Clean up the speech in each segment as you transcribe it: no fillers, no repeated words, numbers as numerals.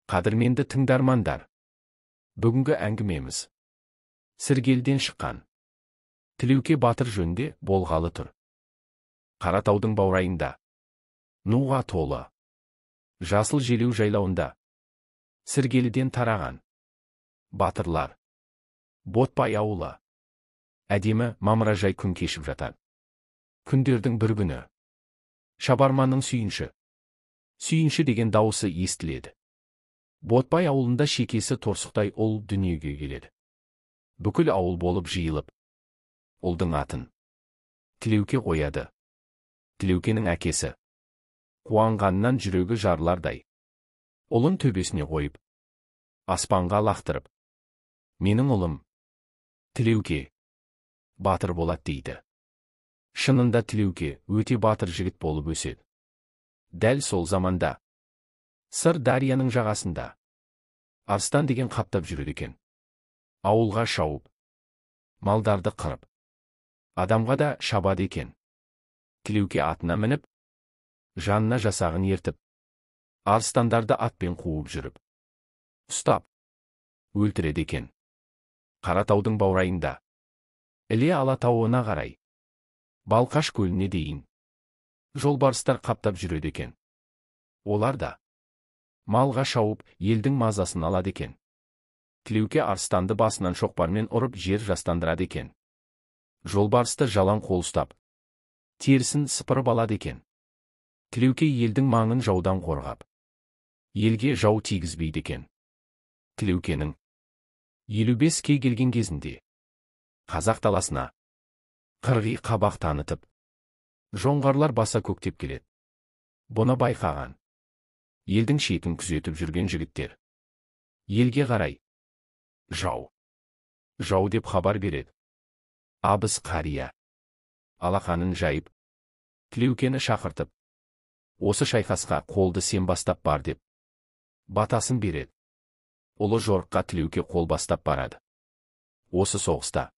Қадірменді тыңдармандар, бүгінгі әңгімеміз Сіргелден шыққан Тілеуке батыр жөнінде болғалы тұр. Қаратаудың баурайында, нуға толы жасыл желеу жайлауында Сіргеліден тараған батырлар Ботбай ауылы әдемі мамыражай күн кешіп жатады. Күндердің бір күні шабарманның «Сүйінші, сүйінші» деген дауысы естіледі. Ботбай ауылында шекесі торсықтай ұл дүниеге келеді. Бүкіл ауыл болып жиылып, ұлдың атын Тілеуке қояды. Тілеукенің әкесі қуанғаннан жүрегі жарылардай ұлын төбесіне қойып, аспанға лақтырып, «Менің ұлым Тілеуке батыр болады», – дейді. Шынында, Тілеуке өте батыр жігіт болып өседі. Дәл сол заманда Сыр дарияның жағасында арыстан деген қаптап жүреді екен. Ауылға шауып, малдарды қырып, адамға да шабады екен. Тілеуке атына мініп, жанына жасағын ертіп, арыстандарды атпен қуып жүріп, ұстап өлтіреді екен. Қаратаудың баурайында Іле Алатауына қарай, Балқаш көліне дейін жолбарыстар қаптап жүреді екен. Олар да малға шауып, елдің мазасын алады екен. Тілеуке арыстанды басынан шоқпармен ұрып, жер жастандырады екен. Жолбарысты жалаң қол ұстап, терісін сыпырып алады екен. Тілеуке елдің маңын жаудан қорғап, елге жау тигізбейді екен. Тілеукенің 55-ке келген кезінде қазақ даласына қырғи қабақ танытып, жоңғарлар баса көктеп келеді. Бұны байқаған елдің шетін күзетіп жүрген жігіттер елге қарай «Жау, жау» деп хабар береді. Абыз қария алақанын жайып, Тілеукені шақыртып, «Осы шайқасқа қолды сен бастап бар» деп батасын береді. Ұлы жорыққа Тілеуке қол бастап барады. Осы соғыста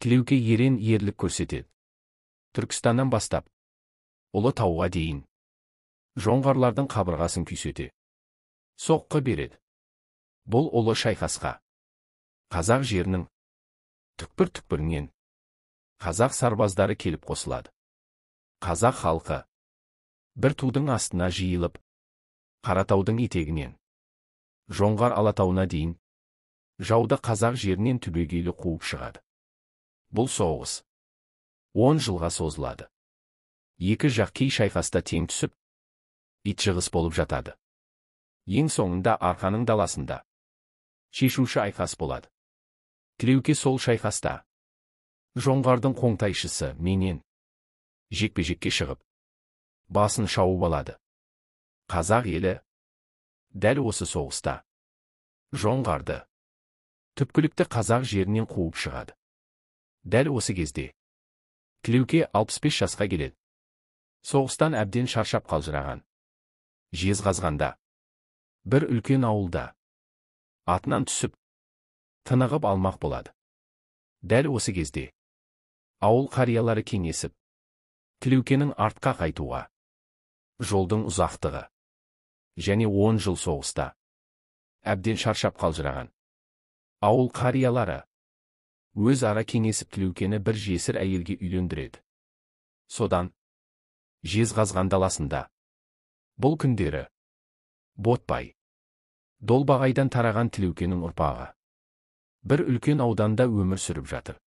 Тілеуке ерен ерлік көрсетеді. Түркістаннан бастап Ұлы тауға дейін жоңғарлардың қабырғасын күйсете соққы береді. Бұл ұлы шайқасқа қазақ жерінің түкпір-түкпірінен қазақ сарбаздары келіп қосылады. Қазақ халқы бір тудың астына жиылып, Қаратаудың етегінен Жоңғар Алатауына дейін жауды қазақ жерінен түбегейлі қуып шығады. Бұл соғыс 10 жылға созылады. Екі жақ кей шайқаста тең түсіп, итжығыс болып жатады. Ең соңында Арқаның даласында шешуші айқас болады. Тілеуке сол шайқаста жоңғардың қоңтайшысы менен жекпе-жекке шығып, басын шауып алады. Қазақ елі дәл осы соғыста жоңғарды түпкілікті қазақ жерінен қуып шығады. Дәл осы кезде Тілеуке 65 жасқа келеді. Соғыстан әбден шаршап қалжыраған Жезқазғанда бір үлкен ауылда атынан түсіп, тынығып алмақ болады. Дәл осы кезде ауыл қариялары кеңесіп, Тілеукенің артқа қайтуға жолдың ұзақтығы және 10 жыл соғыста әбден шаршап қалжыраған ауыл қариялары өз ара кеңесіп, Тілеукені бір жесір әйелге үйлендіреді. Содан Жезқазған даласында бұл күндері Ботбай Долбағайдан тараған Тілеукенің ұрпағы бір үлкен ауданда өмір сүріп жатыр.